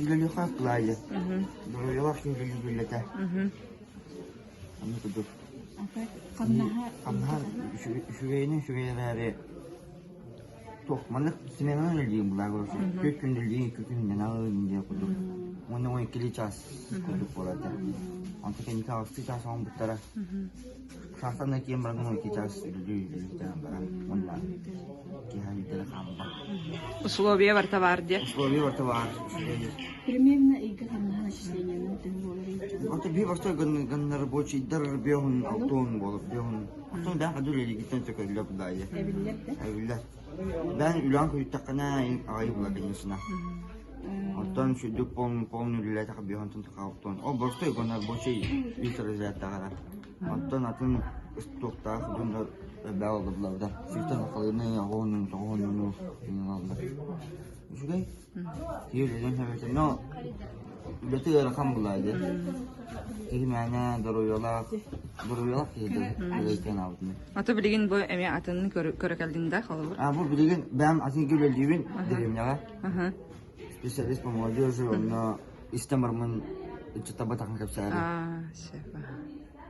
Үлэлиэххэ Клайя. Доруобуйалаах киһи үлэлиир үлэтэ. Онно курдук. Хамнаһа үчүгэйинэн үчүгэй эрээри туох маннык сменанан үлэлиир булаа короче. Түөрт күн үлэлиир, икки күн аҕын диэн курдук. Уонна он иккилии чаас курдук буолар этэ. Онтон кэнники аҕыстыы чаас оҥорбуттара. Саахтан киэн баран 12 чаас үлэлии баран уонна киэһэ бүтэрэ хаалла. Условия барыта баар диye. Условия барыта баар. Примерно ыйга хамнаһа начислениенын төһө буолар Ото биир барыта гыннар рабочийдар биоһун алтуон буолар биоһун. Оттон бээн хаду үлэлигиттэн төкөллө булаайы. Эбиллэр да? Эбиллэр. Бээн үлээн көйүттэххинэ аҕайы була конечно. Оттон сүрдүк полный үлэлээтэх биоһунтан тахаалтуон. Ол боростой гоннар рабочий үс разрядтаҕара. Оттон атын туохтаах дьоннор элбэх олордулар Сүүстэн халыыны оҕуһунун тоҕуһунуну ылаллар. Үчүгэй. Киһи үлэлиэн сөбөтө. Но үлэтэ ыарахан булаа дии. Киһи мээнэ доруобуйалаах доруобуйалаах киһи үлэлиэн аабытын. Ото билигин бу эмиэ атынын көрө кэлдиҥ да холобур? А бу билигин бэйэм атын үлэлиибин дэриэбинэҕэ. Специалист по молодежи онно истэн бараммын ыччаттар батахан кэпсээри.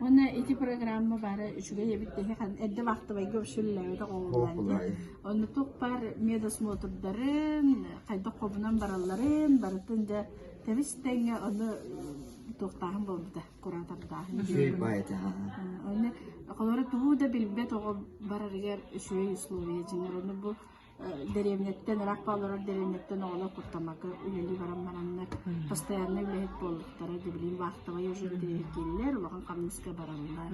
Уонна ити программа баара үчүгэй эбит дэһи эрдэ вахтовайга вообще үлэлээбэтэх оҕолор Онно туох баар медосмотрдарын, хайдах хобунан баралларын барытын дьэ тэбис тэҥҥэ ону туохтааһын буолбута, куратордааһын. Үчүгэй баай этэ. Онно холобура тугу да билбэт оҕо барарыгар үчүгэй условия дьиҥэр ону бу дэриэбинэттэн ыраах олорор дэриэбинэттэн оҕолор куттаммакка үлэлии баран бараннар постоянно үлэһит буолбуттара, билигин вахтовай уже интэриэһиргииллэр, улахан хамнаска бараллар.